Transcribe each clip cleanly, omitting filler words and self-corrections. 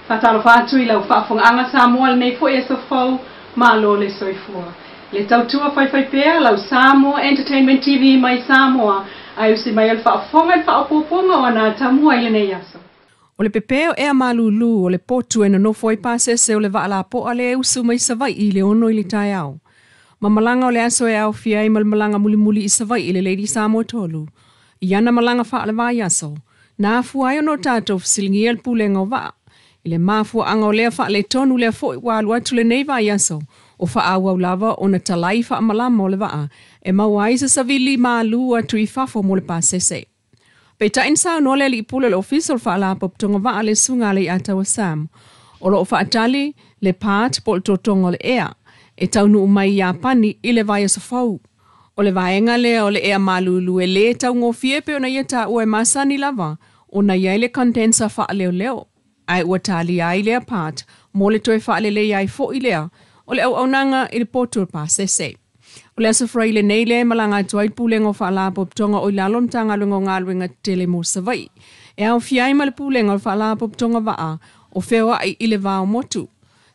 Faatalofa atu i lau faafofogaaga Samoa i lenei foi aso fou, malo le soifua. Le tautua faifaipea lau Samoa Entertainment TV mai Samoa, ae usi mai o le faafofoga i le faaopoopoga o ana atamua i lenei aso. O le pepē o ea malūlū o le potu e nonofo ai pasese o le vaa lapoa lea e usu mai Savaii i le 6 i le taeao. Ma malaga o le aso e aofia ai ma le malaga mulimuli i Savaii i le Lady Samoa 3. I ana malaga faale-vaiaso, na afua ai ona o tatou fesiligia le pulega o vaa. I le mafuaaga o lea faaletonu lea foi ua alu atu lenei vaiaso, o faaauau lava ona talai faamalama o le vaa e maua ai se savili malū atu i fafo mo le pasese. Peitai na saunoa le alii pule o le Ofisa o le Faalapotopotoga Vaa le Susuga a Leiataua Sam, o lo o faatali le part po o le totoga o le ea e taunuu mai i Iapani i le vaiaso fou. O le vaega lea o le ea malūlū e lē taugofie pei ona ia taua e masani lava ona i ai le condenser faaleoleo, ae ua talia ai lea part mo le toe faaleleia ai foi lea o le auaunaga i le potu o le pasese. O le Aso Faraile lenei lea e malaga atu ai le Pulega o Faalapotopotoga o i lalo o le Matagaluega o Galuega Tetele mo Savaii e aofia ai ma le Pulega o le Faalapotopotoga Vaa o feoai i le va o motu.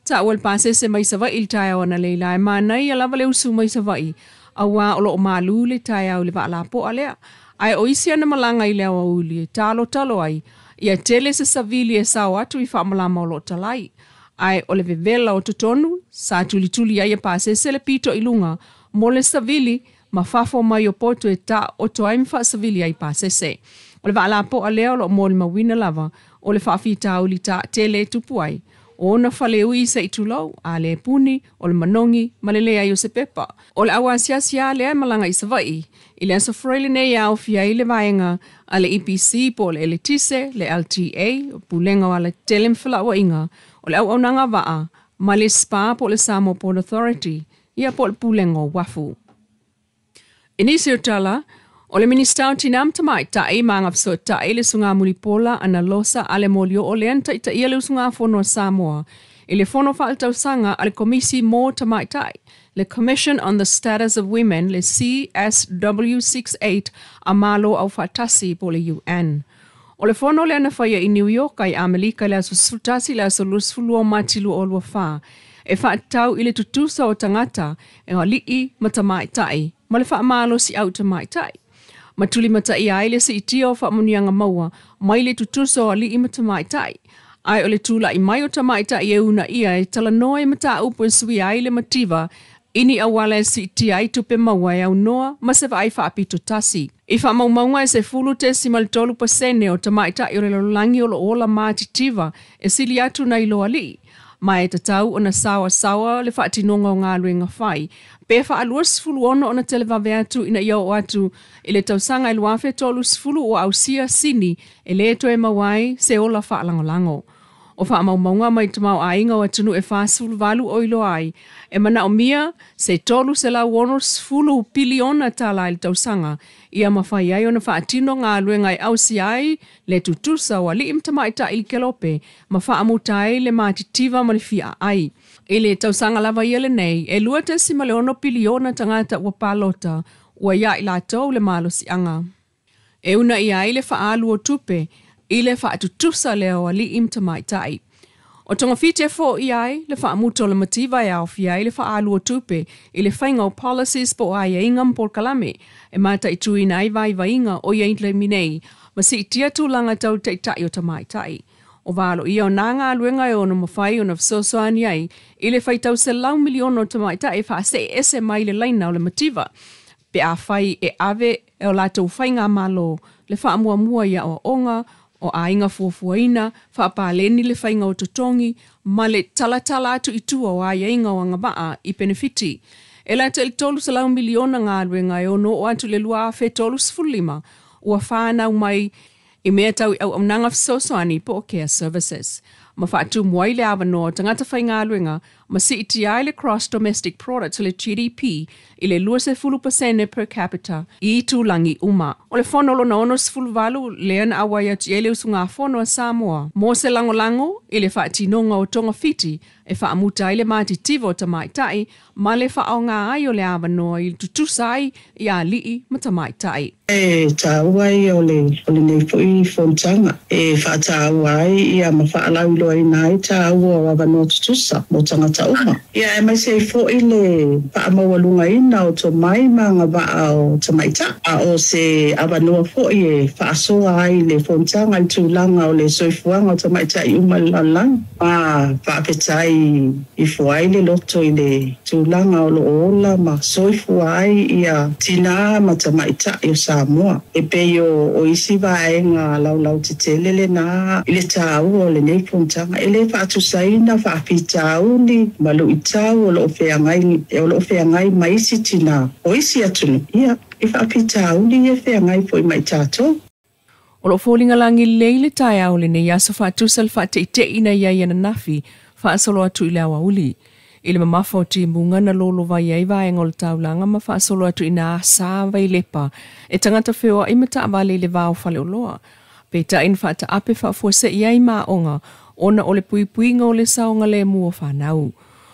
Taua le pasese mai Savaii i le taeao analeila e manaia lava le usu mai Savaii auā o lo o malū le taeao i le vaa lapoa lea. Ae o isi ana malaga i le aoauli e talotalo ai ia tele se savili e sao atu i faamalama o lo o talai. Ae o le vevela o totonu sa tulituli ai e pasese le pito i luga mo le savili ma fafo mai o potu e taoto ai ma faasavili ai pasese. O le vaa lapoa lea o lo o molimauina lava o le faafitauli taatele e tupu ai. O ona faleui se i tulou, a le puni, o le manogi ma le leai o se pepa. O le auasiasi lava lea e malaga i Savaii i le Aso Faraile nei e aofia ai le vaega a le EPC po o le Eletise, le LTA, Pulega o Alatetele ma Felauaiga, o le Auaunaga Vaa ma le SPA po o le Samoa Port Authority, ia po o le Pulega o Uafu. I nisi o tala, o le Minisita o Tinā ma Tamaitai ma Agafesootai le Susuga Mulipola Anarosa Ale Molioo lea na taitaia le usugafono a Samoa i le Fono Faaletausaga a le Komisi mo Tamaitai, le Commission on the Status of Women, le CSW68 a Malo Aufaatasi po o le UN. O le fono lea na faia i New York i Amerika i le aso 11 i le aso 22 o Mati 2024 e faatatau i le tutusa o tagata e alii ma tamaitai ma le faamalosiau tamaitai. Ma tulimataia ai le siitia o faamanuiaga maua mai le tutusa o alii ma tamaitai. Ae o le tula'i mai o tamaitai e uunaia e talanoa i mataupu e suia ai le mativa i ni auala e siitia ai tupe maua e aunoa ma se vaai faapito tasi. I faamaumauga e 10.3% o tamaitai o le lalolagi o lo o ola matitiva e sili atu nai lo alii, ma e tatau ona saoasaoa le faatinoga o galuega fai pe faa-26 ona televave atu ina ia oo atu i le tausaga e 2030 ua ausia sini e lē toe maua ai se ola faalagolago. O faamaumauga mai tamaoaiga o atunuu e 48 o iloa ai e manaomia se $360 piliona tālā i le tausaga ia mafai ai ona faatino galuega e ausia ai le tutusa o alii ma tamaitai i le kelope ma faamuta ai le matitiva ma le fiaai. I le tausaga lava ia lenei, e 2.6 piliona tagata ua palota ua ia i latou le malosiaga. E uunaia ai le faaalu o tupe i le faatutusa lea o alii ma tamaitai. O togafiti e foia ai le faamuta o le mativa e aofia ai le faaalu o tupe i le faiga o policies po o aiaiga ma polokalame e mataituina ai vaivaiga o i ai i le taimi nei ma siitia tulaga tau taitai o tamaitai. O valoia o nā galuega e ono mafai ona fesoasoani ai i le faitau 100 miliona o tamaitai e faasee ese mai le laina o le mativa pe afai e ave e o latou faigamalo le faamuamua i aoaoga o aiga fuafuaina, faapaleni le faiga o totogi ma le talatala atu i tua o aiaiga o agavaa i penefiti. E lata i le 300 miliona galuega e ono oo atu i le 2035 ua fanau mai i mea tau i auaunaga fesoasoani po o care services. Ma faatumu ai le avanoa o tagata faigaluega ma siitia ai le Gross Domestic Product le GDP i le 20% per capita i itulagi uma. O le fono lona 68 lea na auai atu i ai le usugafono a Samoa mo se lagolago i le faatinoga o togafiti e faamuta ai le matitiva o tamaitai ma le faaaoga ai o le avanoa i le tutusa ai i alii ma tamaitai. E taua ia o le o lenei foi fonotaga e faataua ai ia ma faalauiloa. faailoaina ai tāua o avanoa tutusa mo tagata uma. Ia aemaise ai foʻi le faamaualugaina o tomai ma agavaa o tamaitaʻi, a o se avanoa foʻi e faasoa ai le fonotaga i le tulaga o le soifuaga o tamaitaʻi uma i le lalolagi, ma faafetai ifo ai le loto i le tulaga o loo ola ma soifua ai ia tinā ma tamaitaʻi o Samoa. E pei o isi vaega laulautetele lenā i le tāua o lenei fonotaga, e lē faatusaina faafitauli ma luʻitau o loo feagai ma isi tinā o isi atunuu, ia i faafitauli ia feagai foʻi ma i tatou. O loo foliga lagi lelei le taeao lenei aso faatusa le faateʻiteʻi na iai ananafi faasolo atu i le aoauli. I le mamafa o timuga na lolovai ai vaega o le taulaga ma faasolo atu ina asā vailepa e tagata feoaʻi ma taavale i le va o faleoloa. Peitai na faataape faafuaseʻi ai maaoga ona o le puipuiga o le saogalemu o fanau.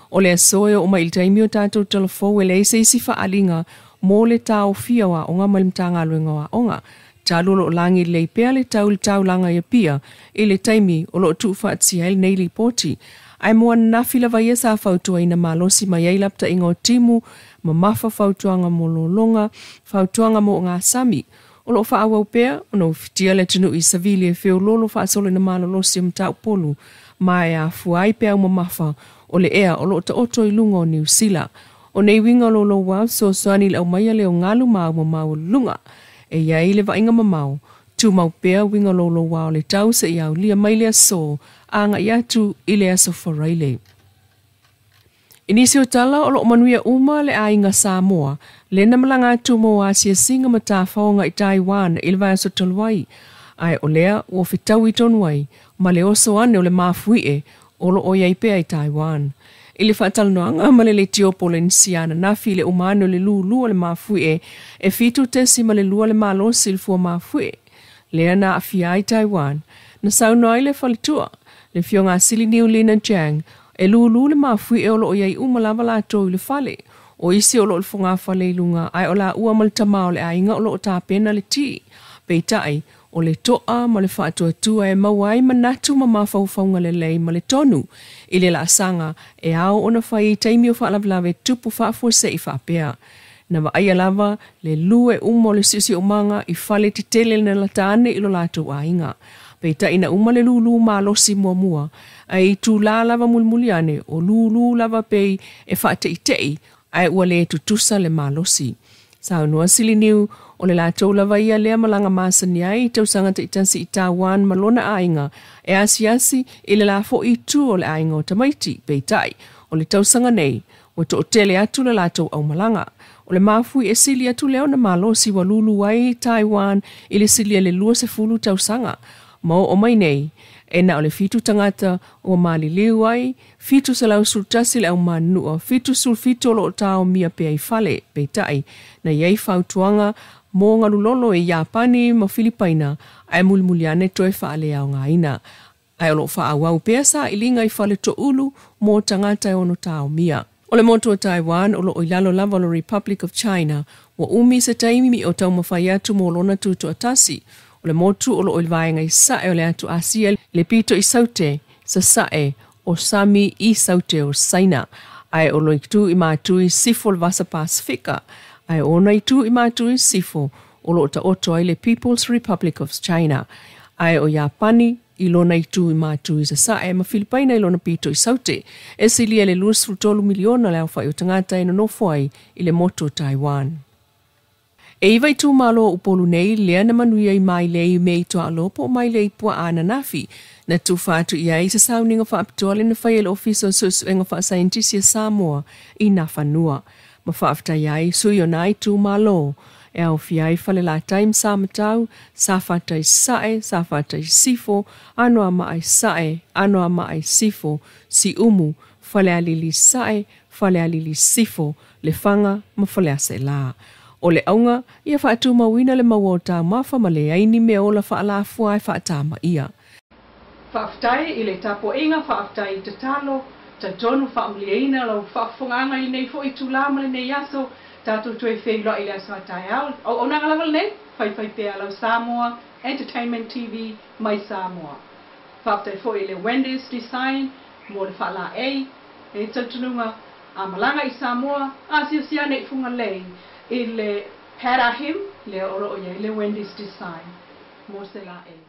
O le aso e oo mai i le taimi o tatou talafou e leai se isi faaliga mo le taofia o aoga mai le Matagaluega o Aoga. Talu o loo lagi lelei pea le tau i le taulaga i Apia i le taimi o loo tuufaatia ai lenei lipoti. Ae mo ananafi lava ia sa fautuaina malosi mai ai lapataiga o timu, mamafa fautuaga mo lologa, fautuaga mo ogasami. O loo faaauau pea ona ufitia le atunuu i savili e feololo faasolo ina malolosi o mataupolu ma e afua ai peau mamafa o le ea o loo taoto i luga o Niusila. O nei uiga o loulau fesoasoani i le aumaia lea o galu ma au mamaualuluga. E iai le vaaiga mamao, tumau pea uiga o loulouā o le tau seia aulia mai le aso agaʻi atu i le aso Faraile. I nisi o tala o loo manuia uma le aiga Samoa, lena malaga atu mo asiasiga ma tafaoga i Taiwan i le vaiaso talu ai, ae o lea ua fetaui tonu ai ma le oso ane o le mafuie o loo iai pea i Taiwan. I le faatalanoaga ma le leitio Polenisia ananafi i le uma ane o le lūlū o le mafuie e 7.2 le malosi i le fua mafuie, lea na aafia ai Taiwan. Na saunoa ai le faletua, le Afioga a Siliniu Lina Chang, e lūlū le mafuie o loo iai uma lava latou i le fale. O isi o loo i le fogafale i luga, ae o laua ma le tama o le aiga o loo tapena le ti. Peitai, o le toa ma le faatuatua e maua ai manatu ma mafaufauga lelei ma le tonu i le laasaga e ao ona fai i taimi o faalavelave tupu faafuaseʻi faapea. Na vaaia lava le lū e uma o le siosiomaga i fale tetele na lata ane i lo latou aiga. Peitai na uma le lūlū malosi muamua, ae i itulā lava mulimuli ane o lūlū lava pei e faateʻiteʻi ae ua lē tutusa le malosi. Saunoa Siliniu, o le latou lava ia lea malaga masani ai i tausaga taitasi i Taiwan ma lona aiga e asiasi i le la foʻi itu o le aiga o tamaiti. Peitai, o le tausaga nei, ua toʻatele atu le latou aumalaga. O le mafui e sili atu lea ona malosi ua lūlū ai Taiwan i le silia i le 20 tausaga. Ma oo mai nei, e na o le 7 tagata ua maliliu ai, 711 le aumanunua, 77 o loo taomia pea i fale. Peitai, na iai fautuaga mo galulolo e Iapani ma Filipaina ae mulimuli ane toe faaleaogaina. Ae o loo faaauau pea sailiga i fale toulu mo tagata e ono taomia. O le motu o Taiwan o loo i lalo lava o le Republic of China, ua umi se taimi o taumafai atu mo lona tutoatasi. O le motu o loo i le vaega i sae o le atu Asia le pito i saute, sasae o sami i saute o Saina, ae o lo itu i matu i sifo o le Vasa Pasifika, ae ona itu i matu i sifo o loo taoto ai le People's Republic of China, ae o Iapani i lona itu i matu i sasae ma Filipaina i lona pito i saute. E silia i le 23 miliona le aofai o tagata e nonofo ai i le motu o Taiwan. E 9 itumalo o Upolu nei lea na manuia i mailei mei toaaloa po o mailei puaa ananafi. Na tufa atu i ai se sauniga faapitoa le na fai e le Ofisa o Suesuega Faasaienitisi a Samoa i Nafanua. Ma faafetai ai sui o nā itumalo e aofia ai Falelatai ma Samatau, Safata i Sasae, Safata i Sisifo, Anoamaa i Sasae, Anoamaa i Sisifo, Siumu, Falealili i Sasae, Falealili i Sisifo, Lefaga ma Faleaseelā. O le auga, ia faatumauina le maua o taumafa ma leai ni meaola faalafua e faatamaia. Faafetai i le tapuaiga, faafetai i tatalo, talitonu faamalieina lau faafofogaaga i lenei foi itulā ma lenei aso, tatou toe feiloai i le aso a taeao. Auaunaga lava lenei, faifai pea lau Samoa Entertainment TV mai Samoa. Faafetai foi i le Wendy's Design mo le faalaei. E talitonuga a malaga i Samoa, asiasi ane i Fugalei i le Pat Ahim lea o loo i ai le Wendy's Design mo se laei.